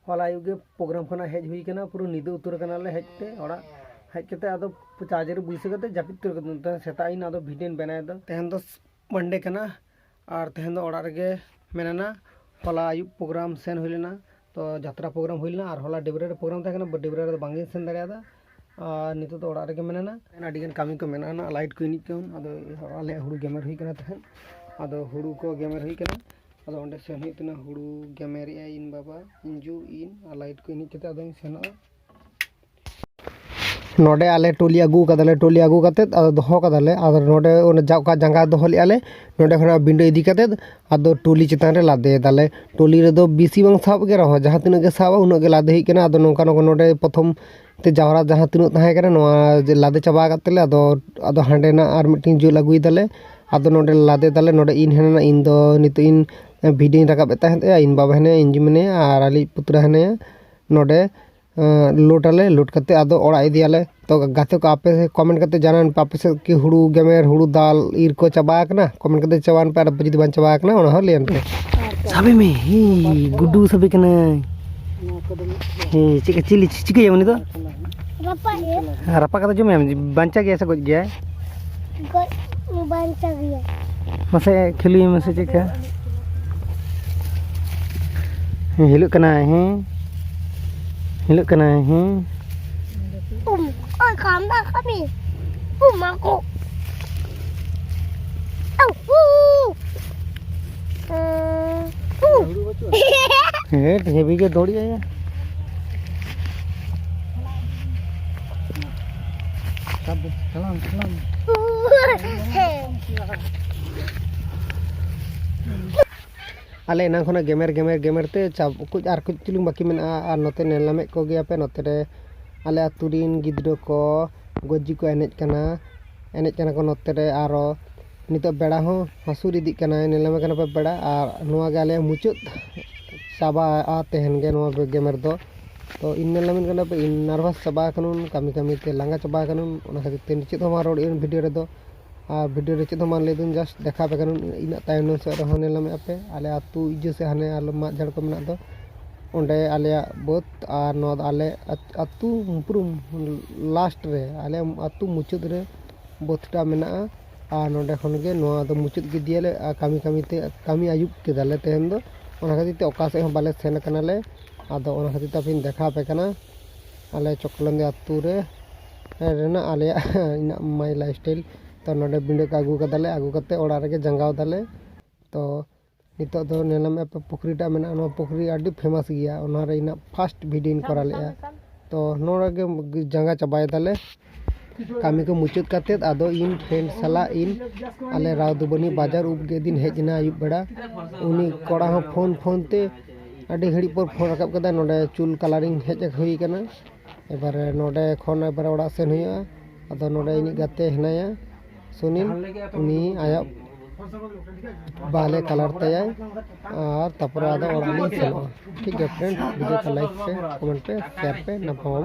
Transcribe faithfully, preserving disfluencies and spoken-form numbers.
ᱦᱚᱞᱟ ᱟᱹᱭᱩᱵ ᱜᱮ ᱯᱨᱳᱜᱨᱟᱢ ᱠᱷᱚᱱᱟᱜ ᱦᱮᱡ ᱦᱩᱭ ᱠᱟᱱᱟ, ᱯᱩᱨᱟᱹ ᱧᱤᱫᱟᱹ ᱩᱛᱟᱹᱨ ᱠᱟᱱᱟᱞᱮ ᱦᱮᱡ ᱛᱮ ᱚᱲᱟᱜ᱾ ᱦᱮᱡ ᱠᱟᱛᱮ ᱟᱫᱚ ᱪᱟᱨᱡᱟᱨ ᱨᱮ ᱵᱟᱹᱭᱥᱟᱹᱣ ᱠᱟᱛᱮ ᱡᱟᱹᱯᱤᱫ ᱩᱛᱟᱹᱨ ᱠᱟᱛᱮ ᱥᱮᱛᱟᱜ ᱤᱧ ᱟᱫᱚ ᱵᱷᱤᱰᱤᱭᱳᱧ ᱵᱮᱱᱟᱣ ᱮᱫᱟ᱾ ᱛᱮᱦᱮᱧ ᱫᱚ ᱢᱟᱱᱰᱮ ᱠᱟᱱᱟ ᱟᱨ ᱛᱮᱦᱮᱧ ᱫᱚ ᱚᱲᱟᱜ ᱨᱮᱜᱮ ᱢᱮᱱᱟᱜᱼᱟ᱾ ᱦᱚᱞᱟ ᱟᱹᱭᱩᱵ ᱯᱨᱳᱜᱨᱟᱢ ᱥᱮᱱ ᱦᱩᱭ ᱞᱮᱱᱟ, ᱛᱚ ᱡᱟᱛᱨᱟ ᱯᱨᱳᱜᱨᱟᱢ ᱦᱩᱭ ᱞᱮᱱᱟ ᱟᱨ ᱦᱚᱞᱟ ᱰᱤᱵᱨᱟ ᱨᱮ ᱯᱨᱳᱜᱨᱟᱢ ᱛᱟᱦᱮᱸ ᱠᱟᱱᱟ, but ᱰᱤᱵᱨᱟ ᱨᱮᱫᱚ ᱵᱟᱝᱜᱤᱧ ᱥᱮᱱ ᱫᱟᱲᱮᱭᱟᱫᱟ᱾ ᱟᱨ ᱱᱤᱛᱚᱜ ᱫᱚ ᱚᱲᱟᱜ ᱨᱮᱜᱮ ᱢᱮᱱᱟᱜᱼᱟ᱾ ᱟᱹᱰᱤᱜᱟᱱ ᱠᱟᱹᱢᱤ ᱠᱚ ᱢᱮᱱᱟᱜᱼᱟ, ᱞᱟᱭᱤᱴ ᱠᱚ ᱤᱱᱤᱡ ᱠᱟᱱ, ᱟᱫᱚ ᱟᱞᱮᱭᱟᱜ ᱦᱩᱲᱩ ᱜᱮᱢᱮᱨ ᱦᱩᱭ ᱠᱟᱱᱟ ᱛᱟᱦᱮᱸᱫ, ᱟᱫᱚ ᱦᱩᱲᱩ ᱠᱚ ᱜᱮᱢᱮᱨ ᱦᱩᱭ ᱠᱟᱱᱟ᱾ ᱟᱫᱚ ᱚᱸᱰᱮ ᱥᱮᱱ ᱦᱩᱭᱩᱜ ᱛᱟᱦᱮᱱᱟ, ᱦᱩᱲᱩ ᱜᱮᱢᱮᱨᱮᱜᱼᱟᱭ ᱤᱧ ᱵᱟᱵᱟ, ᱤᱧ ᱡᱩ, ᱤᱧ ᱟᱨ ᱞᱟᱭᱤᱴ ᱠᱚ ᱤᱱᱤᱡ ᱠᱟᱛᱮ ᱟᱫᱚᱧ ᱥᱮᱱᱚᱜᱼᱟ᱾ ᱱᱚᱰᱮ ᱟᱞᱮ ᱴᱚᱞᱤ ᱟᱹᱜᱩ ᱠᱟᱫᱟᱞᱮ, ᱴᱚᱞᱤ ᱟᱹᱜᱩ ᱠᱟᱛᱮᱫ ᱟᱫᱚ ᱫᱚᱦᱚ ᱠᱟᱫᱟᱞᱮ᱾ ᱟᱫᱚ ᱱᱚᱰᱮ ᱚᱱᱟ ᱡᱟ ᱚᱠᱟ ᱡᱟᱸᱜᱟ ᱫᱚᱦᱚ ᱞᱮᱫᱼᱟ ᱞᱮ, ᱱᱚᱰᱮ ᱠᱷᱚᱱᱟᱜ ᱵᱤᱸᱰᱟᱹ ᱤᱫᱤ ᱠᱟᱛᱮᱫ ᱟᱫᱚ ᱴᱚᱞᱤ ᱪᱮᱛᱟᱱ ᱨᱮ ᱞᱟᱫᱮᱭ ᱫᱟᱞᱮ᱾ ᱴᱚᱞᱤ ᱨᱮᱫᱚ ᱵᱮᱥᱤ ᱵᱟᱝ ᱥᱟᱵ ᱜᱮ ᱨᱮᱦᱚᱸ, ᱡᱟᱦᱟᱸ ᱛᱤᱱᱟᱹᱜ ᱜᱮ ᱥᱟᱵᱟ ᱩᱱᱟᱹᱜ ᱜᱮ ᱞᱟᱫᱮ ᱦᱩᱭᱩᱜ ᱠᱟᱱᱟ᱾ ᱟᱫᱚ ᱱᱚᱝᱠᱟ ᱱᱚᱝᱠᱟ ᱱᱚᱰᱮ ᱯᱨᱚᱛᱷᱚᱢ ᱛᱮ ᱡᱟᱣᱨᱟ ᱡᱟᱦᱟᱸ ᱛᱤᱱᱟᱹᱜ ᱛᱟᱦᱮᱸ ᱠᱟᱱᱟ, ᱱᱚᱣᱟ ᱡᱮ ᱞᱟᱫᱮ ᱪᱟᱵᱟ ᱟᱠᱟᱫ ᱛᱮᱞᱮ ᱟᱫᱚ, ᱟᱫᱚ ᱦᱟᱸᱰᱮᱱᱟᱜ ᱟᱨ ᱢᱤᱫᱴᱮᱱ ᱡᱩᱞ ᱟᱹᱜᱩᱭ ᱫᱟᱞᱮ᱾ ᱟᱫᱚ ᱱᱚᱰᱮ ᱞᱟᱫᱮ ᱫᱟᱞᱮ, ᱱᱚᱰᱮ ᱤᱧ ᱦᱮᱱᱟᱹᱧᱟ, ᱤᱧ ᱫᱚ ᱱᱤᱛᱚᱜ ᱤᱧ ᱵᱷᱤᱰᱤᱭᱳᱧ ᱨᱟᱠᱟᱵ ᱮᱫ ᱛᱟᱦᱮᱸᱫ, ᱤᱧ ᱵᱟᱵᱟ ᱦᱮᱱᱟᱭᱟ, ᱤᱧ ᱡᱩ ᱢᱮᱱᱟᱭᱟ ᱟᱨ ᱟᱞᱮ ᱯᱩᱛᱨᱟ ᱦᱮᱱᱟᱭᱟ᱾ ᱱᱚᱰᱮ ᱞᱳᱰ ᱟᱞᱮ, ᱞᱳᱰ ᱠᱟᱛᱮ ᱟᱫᱚ ᱚᱲᱟᱜ ᱤᱫᱤᱭᱟᱞᱮ᱾ ᱛᱚ ᱜᱟᱛᱮ ᱠᱚ, ᱟᱯᱮ ᱠᱚᱢᱮᱱᱴ ᱠᱟᱛᱮ ᱡᱟᱱᱟᱣ ᱯᱮ, ᱟᱯᱮ ᱥᱮᱫ ᱠᱤ ᱦᱩᱲᱩ ᱜᱮᱢᱮᱨ, ᱦᱩᱲᱩ ᱫᱟᱞ ᱤᱨ ᱠᱚ ᱪᱟᱵᱟ ᱟᱠᱟᱱᱟ? ᱠᱚᱢᱮᱱᱴ ᱠᱟᱛᱮ ᱪᱟᱵᱟᱣᱟᱱ ᱯᱮ, ᱟᱨ ᱡᱩᱫᱤ ᱵᱟᱝ ᱪᱟᱵᱟ ᱟᱠᱟᱱᱟ ᱚᱱᱟ ᱦᱚᱸ ᱞᱟᱹᱭᱟᱱ ᱯᱮ᱾ ᱥᱟᱵᱮ ᱢᱮ, ᱦᱤ, ᱜᱩᱰᱩ ᱥᱟᱵᱮ ᱠᱟᱱᱟᱭ᱾ ᱦᱮᱸ, ᱪᱮᱫ ᱪᱤᱞᱤ ᱪᱤᱠᱟᱹᱭᱟ ᱩᱱᱤ ᱫᱚ? ᱨᱟᱯᱟᱜ ᱮ᱾ ᱨᱟᱯᱟᱜ ᱠᱟᱛᱮ ᱡᱚᱢᱮᱭᱟᱢ, ᱵᱟᱧᱪᱟᱣ ᱜᱮᱭᱟ ᱥᱮ ᱜᱚᱡ ᱜᱮᱭᱟᱭ? ᱜᱚᱡ ᱵᱟᱧᱪᱟᱣ ᱜᱮᱭᱟ᱾ ᱢᱟᱥᱮ ᱠᱷᱮᱞᱩᱭ ᱢᱮᱥᱮ ᱪᱮᱫ ᱠᱟ? ᱦᱮᱸ, ᱦᱤᱞᱟᱹᱜ ᱠᱟᱱᱟᱭ, ᱦᱮᱸ᱾ ᱦᱤᱞᱟᱹᱜ ᱠᱟᱱᱟᱭ, ᱦᱮᱸ᱾ ᱩᱢ, ᱳᱭ ᱠᱟᱢᱫᱟ ᱠᱟᱹᱢᱤ᱾ ᱩᱢ, ᱢᱟ ᱠᱚ᱾ ᱟᱣ, ᱩ, ᱩ᱾ ᱩ, ᱩ᱾ ᱦᱮᱸ, ᱦᱮᱵᱤ ᱜᱮ ᱫᱚᱲᱤ ᱟᱭᱟ᱾ ᱩ, ᱦᱮᱸ᱾ ᱟᱞᱮ ᱮᱱᱟᱝ ᱠᱷᱚᱱᱟᱜ ᱜᱮᱢᱮᱨ, ᱜᱮᱢᱮᱨ, ᱜᱮᱢᱮᱨ ᱛᱮ ᱪᱟᱵ-, ᱠᱟᱹᱡ ᱟᱨ ᱠᱟᱹᱡ ᱪᱩᱞᱩᱝ ᱵᱟᱹᱠᱤ ᱢᱮᱱᱟᱜᱼᱟ᱾ ᱟᱨ ᱱᱚᱛᱮ ᱧᱮᱞ ᱧᱟᱢᱮᱫ ᱠᱚᱜᱮᱭᱟᱯᱮ, ᱱᱚᱛᱮ ᱨᱮ ᱟᱞᱮ ᱟᱹᱛᱩ ᱨᱤᱱ ᱜᱤᱫᱽᱨᱟᱹ ᱠᱚ ᱜᱚᱡᱤ ᱠᱚ ᱮᱱᱮᱡ ᱠᱟᱱᱟ, ᱮᱱᱮᱡ ᱠᱟᱱᱟ ᱠᱚ ᱱᱚᱛᱮ ᱨᱮ᱾ ᱟᱨᱚ ᱱᱤᱛᱚᱜ ᱵᱮᱲᱟ ᱦᱚᱸ ᱦᱟᱹᱥᱩᱨ ᱤᱫᱤᱜ ᱠᱟᱱᱟ, ᱧᱮᱞ ᱧᱟᱢᱮ ᱠᱟᱱᱟ ᱯᱮ ᱵᱮᱲᱟ᱾ ᱟᱨ ᱱᱚᱣᱟ ᱜᱮ ᱟᱞᱮᱭᱟᱜ ᱢᱩᱪᱟᱹᱫ ᱪᱟᱵᱟᱜᱼᱟ ᱛᱮᱦᱮᱧ ᱜᱮ ᱱᱚᱣᱟ ᱜᱮᱢᱮᱨ ᱫᱚ᱾ ᱛᱚ ᱤᱧ ᱧᱮᱞ ᱧᱟᱢᱮ ᱠᱟᱱᱟ ᱯᱮ, ᱤᱧ ᱱᱟᱨᱵᱷᱟᱥ ᱪᱟᱵᱟ ᱟᱠᱟᱱᱟᱹᱧ, ᱠᱟᱹᱢᱤ ᱠᱟᱹᱢᱤ ᱛᱮ ᱞᱟᱸᱜᱟ ᱪᱟᱵᱟ ᱟᱠᱟᱱᱟᱹᱧ, ᱚᱱᱟ ᱠᱷᱟᱹᱛᱤᱨ ᱛᱮ ᱪᱮᱫ ᱦᱚᱸ ᱵᱟᱝ ᱨᱚᱲ ᱤᱧ ᱵᱷᱤᱰᱤᱭᱳ ᱨᱮᱫᱚ᱾ ᱟᱨ ᱵᱷᱤᱰᱤᱭᱳ ᱨᱮ ᱪᱮᱫ ᱦᱚᱸ ᱵᱟᱝ ᱞᱟᱹᱭ ᱫᱟᱹᱧ, just ᱫᱮᱠᱷᱟᱣ ᱟᱯᱮ ᱠᱟᱱᱟᱹᱧ᱾ ᱤᱧᱟᱹᱜ ᱛᱟᱭᱚᱢ ᱥᱮᱫ ᱨᱮᱦᱚᱸ ᱧᱮᱞ ᱧᱟᱢᱮᱫ ᱟᱯᱮ, ᱟᱞᱮ ᱟᱹᱛᱩ ᱤᱭᱟᱹ ᱥᱮᱫ ᱦᱟᱱᱮ ᱟᱞᱮ ᱢᱟᱫ ᱡᱷᱟᱲ ᱠᱚ ᱢᱮᱱᱟᱜ ᱫᱚ, ᱚᱸᱰᱮ ᱟᱞᱮᱭᱟᱜ ᱵᱟᱹᱫᱽ, ᱟᱨ ᱱᱚᱣᱟ ᱫᱚ ᱟᱞᱮ ᱟᱹᱛᱩ ᱯᱩᱨᱟᱹ ᱞᱟᱥᱴ ᱨᱮ, ᱟᱞᱮ ᱟᱹᱛᱩ ᱢᱩᱪᱟᱹᱫ ᱨᱮ ᱵᱟᱹᱫᱽᱴᱟ ᱢᱮᱱᱟᱜᱼᱟ᱾ ᱟᱨ ᱱᱚᱸᱰᱮ ᱠᱷᱚᱱ ᱜᱮ ᱱᱚᱣᱟ ᱫᱚ ᱢᱩᱪᱟᱹᱫ ᱠᱮᱫᱮᱭᱟᱞᱮ᱾ ᱟᱨ ᱠᱟᱹᱢᱤ ᱠᱟᱹᱢᱤ ᱛᱮ ᱠᱟᱹᱢᱤ ᱟᱹᱭᱩᱵ ᱠᱮᱫᱟᱞᱮ ᱛᱮᱦᱮᱧ ᱫᱚ, ᱚᱱᱟ ᱠᱷᱟᱹᱛᱤᱨ ᱛᱮ ᱚᱠᱟ ᱥᱮᱫ ᱦᱚᱸ ᱵᱟᱞᱮ ᱥᱮᱱ ᱟᱠᱟᱱᱟᱞᱮ᱾ ᱟᱫᱚ ᱚᱱᱟ ᱠᱷᱟᱹᱛᱤᱨ ᱛᱮ ᱟᱯᱮᱧ ᱫᱮᱠᱷᱟᱣ ᱟᱯᱮ ᱠᱟᱱᱟ ᱟᱞᱮ ᱪᱚᱠᱞᱚᱱᱫᱤ ᱟᱹᱛᱩ ᱨᱮ ᱨᱮᱱᱟᱜ ᱟᱞᱮᱭᱟᱜ ᱤᱱᱟᱹᱜ ᱢᱟᱭ ᱞᱟᱭᱤᱯᱷ ᱥᱴᱟᱭᱤᱞ᱾ ᱛᱚ ᱱᱚᱸᱰᱮ ᱵᱤᱸᱰᱟᱹ ᱠᱚ ᱟᱹᱜᱩ ᱠᱟᱫᱟᱞᱮ, ᱟᱹᱜᱩ ᱠᱟᱛᱮ ᱚᱲᱟᱜ ᱨᱮᱜᱮ ᱡᱟᱸᱜᱟᱣ ᱫᱟᱞᱮ᱾ ᱛᱚ ᱱᱤᱛᱚᱜ ᱫᱚ ᱧᱮᱞ ᱧᱟᱢᱮᱫ ᱯᱮ ᱯᱩᱠᱷᱨᱤᱴᱟᱜ ᱢᱮᱱᱟᱜᱼᱟ᱾ ᱱᱚᱣᱟ ᱯᱩᱠᱷᱨᱤ ᱟᱹᱰᱤ ᱯᱷᱮᱢᱟᱥ ᱜᱮᱭᱟ, ᱚᱱᱟ ᱨᱮ ᱤᱧᱟᱹᱜ ᱯᱷᱟᱥᱴ ᱵᱷᱤᱰᱤᱭᱳᱧ ᱠᱚᱨᱟᱣ ᱞᱮᱫᱼᱟ᱾ ᱛᱚ ᱱᱚᱰᱮ ᱜᱮ ᱡᱟᱸᱜᱟ ᱪᱟᱵᱟᱭ ᱫᱟᱞᱮ᱾ ᱠᱟᱹᱢᱤ ᱠᱚ ᱢᱩᱪᱟᱹᱫ ᱠᱟᱛᱮᱫ ᱟᱫᱚ ᱤᱧ ᱯᱷᱨᱮᱱᱰ ᱥᱟᱞᱟᱜ ᱤᱧ ᱟᱞᱮ ᱨᱟᱣᱫᱩᱵᱟᱹᱱᱤ ᱵᱟᱡᱟᱨ ᱩᱵ ᱜᱮᱫᱤᱱ ᱦᱮᱡ ᱮᱱᱟ ᱟᱹᱭᱩᱵ ᱵᱮᱲᱟ᱾ ᱩᱱᱤ ᱠᱚᱲᱟ ᱦᱚᱸ ᱯᱷᱳᱱ ᱯᱷᱳᱱ ᱛᱮ ᱟᱹᱰᱤ ᱜᱷᱟᱹᱲᱤᱡ ᱯᱚᱨ ᱯᱷᱳᱱ ᱨᱟᱠᱟᱵ ᱠᱮᱫᱟ, ᱱᱚᱰᱮ ᱪᱩᱞ ᱠᱟᱞᱟᱨᱤᱝ ᱦᱮᱡ ᱦᱩᱭ ᱠᱟᱱᱟ᱾ ᱮᱵᱟᱨᱮ ᱱᱚᱰᱮ ᱠᱷᱚᱱ ᱮᱵᱟᱨᱮ ᱚᱲᱟᱜ ᱥᱮᱱ ᱦᱩᱭᱩᱜᱼᱟ᱾ ᱟᱫᱚ ᱱᱚᱰᱮ ᱤᱧᱤᱡ ᱜᱟᱛᱮ ᱦᱮᱱᱟᱭᱟ ᱥᱩᱱᱤᱞ, ᱩᱱᱤ ᱟᱭᱟᱜ ᱵᱟᱞᱮ ᱠᱟᱞᱟᱨ ᱛᱟᱭᱟᱭ, ᱟᱨ ᱛᱟᱨᱯᱚᱨᱮ ᱟᱫᱚ ᱚᱲᱟᱜ ᱞᱤᱧ ᱥᱮᱱᱚᱜᱼᱟ᱾ ᱴᱷᱤᱠ ᱜᱮᱭᱟ ᱯᱷᱨᱮᱱᱰ, ᱵᱷᱤᱰᱤᱭᱳ ᱠᱚ ᱞᱟᱭᱤᱠ ᱯᱮ, ᱠᱚᱢᱮᱱᱴ ᱯᱮ, ᱥᱮᱭᱟᱨ ᱯᱮ, ᱧᱟᱯᱟᱢ ᱟᱵᱚᱱ᱾